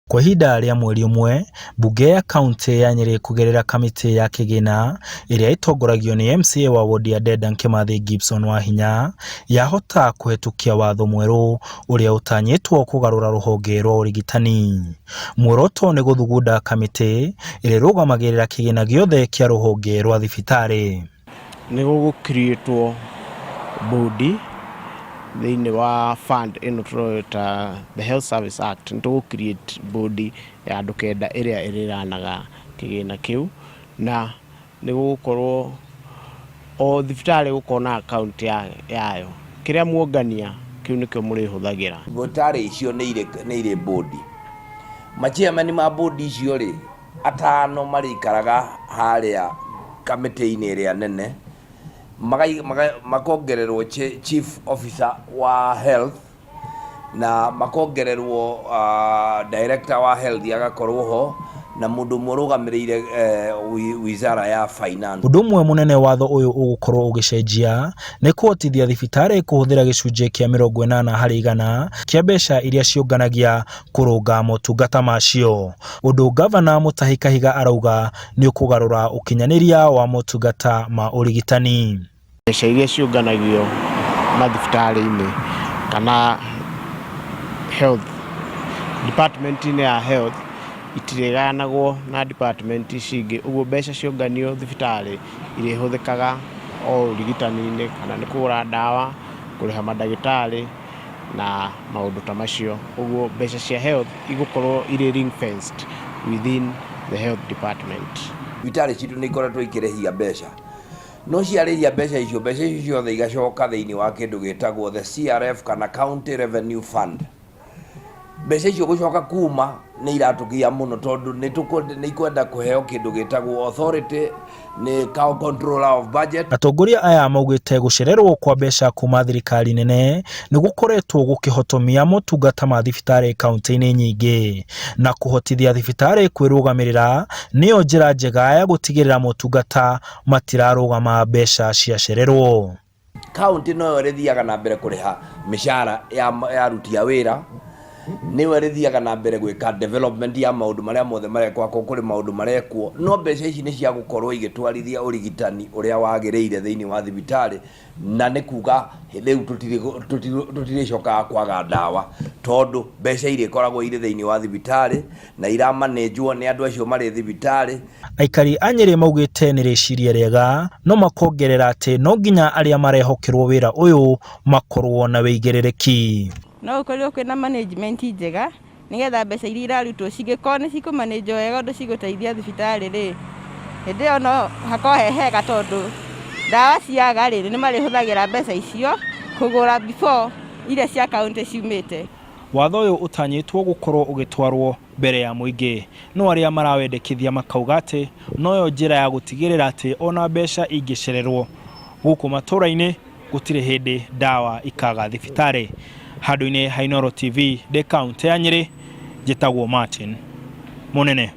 Kwa ihinda rĩa mweri ũmwe, mbunge ya kauntĩ ya Nyĩrĩ kũgerera kamĩtĩ ya kĩgĩna ĩrĩa ĩtongoragio nĩ MCA wa wodi ya Dedan Kimathi Gibson Wahinya, yahota kũhetũkia watho mwerũ ũrĩa ũtanyĩtwo kũgarũra rũhonge rwa ũrigitani. Muoroto nĩ gũthugunda kamĩtĩ ĩrĩa ĩrũgamagĩrĩra kĩgĩna gĩothe kĩa rũhonge rwa thibitarĩ. Nĩ gũgũ create board thĩinĩ wa fund ĩno tũreta the Health Service Act, nĩ tũgũ create board ya andũ kenda ĩrĩa ĩrĩ run aga kĩgĩna kĩu, na nĩ gũgũkorwo o thibitarĩ ĩgũkorwo na account yayo. Kĩrĩa muongania kĩu nĩkĩo mũrĩhũthagĩra. Thibitarĩ icio nĩ irĩ board, machairman ma board icio rĩ, atano marĩikaraga harĩa kamĩtĩ-inĩ ĩrĩa nene, makongererwo chief officer wa health na makongererwo director wa health agakorwo ho na mũndũ ũmwe ũrũgamĩrĩire wizara ya finance. Ũndũ ũmwe mũnene watho ũyũ ũgũkorwo ũgĩcenjia nĩ kũhotithia thibitarĩ kũhũthĩra gĩcunjĩ kĩa 80% kĩa mbeca iria ciũnganagia kũrũnga motungata macio. Ũndũ ngavana Mutahi Kahiga arauga nĩ ũkũgarũra ũkinyanĩria wa motungata ma ũrigitani. Mbeca iria ciũnganagio mathibitarĩ-inĩ kana health department-inĩ ya health itirĩgayanagwo na department ici ingĩ, ũguo mbeca ciũnganio thibitarĩ irĩhũthĩkaga o ũrigitani-inĩ kana nĩ kũgũra ndawa, kũrĩha mandagĩtarĩ na maũndũ ta macio. Ũguo mbeca cia health igũkorwo irĩ ring fenced within the health department. Thibitarĩ citũ nĩ ikoretwo ikĩrĩhia mbeca, no ciarĩhia mbeca icio, mbeca icio ciothe igacoka thĩinĩ wa kĩndũ gĩtagwo the CRF kana County Revenue Fund. Mbeca icio gũcoka kuma nĩ iratũgia mũno tondũ nĩ ikwenda kũheo kĩndũ gĩtagwo authority nĩ controller of budget. Atongoria aya maugĩte gũcererwo kwa mbeca kuma thirikari nene nĩ gũkoretwo gũkĩhotomia motungata ma thibitarĩ kaunti-inĩ nyingĩ, na kũhotithia thibitarĩ kwĩrũgamĩrĩra nĩyo njĩra njega ya gũtigĩrĩra motungata matirarũgama mbeca ciacererwo. Kaunti noyo ĩrĩthiaga na mbere kũrĩha mĩcara ya aruti a wĩra, nĩyo ĩrĩthiaga na mbere gwĩka development ya maũndũ marĩa mothe marekwo akorwo kũrĩ maũndũ marekwo, no mbeca ici nĩ cia gũkorwo igĩtwarithia ũrigitani ũrĩa wagĩrĩire thĩinĩ wa thibitarĩ, na nĩ kuga rĩu tũtirĩcokaga kwaga ndawa tondũ mbeca irĩkoragwo irĩ thĩinĩ wa thibitarĩ na iramanĩnjwo nĩ andũ acio marĩ thibitarĩ. Aikari a Nyĩrĩ maugĩte nĩ rĩciria rĩega, no makongerera atĩ no nginya arĩa marehokerwo wĩra ũyũ makorwo na wĩigĩrĩrĩki. No gũkorirwo kwĩna management njega nĩgetha mbeca iria irarutwo cingĩkorwo nĩ cikũmanĩnjwo wega ũndũ cigũteithia thibitarĩ rĩ, hĩndĩ ĩyo no hakorwo he hega tondũ ndawa ciaga rĩ, nĩ marĩhũthagĩra mbeca icio kũgũra before iria cia kaũntĩ ciumĩte. Watho ũyũ ũtanyĩtwo gũkorwo ũgĩtwarwo mbere ya mũingĩ, no arĩa marawendekithia makauga atĩ noyo njĩra ya gũtigĩrĩra atĩ ona mbeca ingĩcererwo gũkũ matũra-inĩ gũtirĩ hĩndĩ ndawa ikaga thibitarĩ. Handũ-inĩ ha Inooro TV ndĩ kaũntĩ ya Nyĩrĩ, njĩtagwo Martin Mũnene.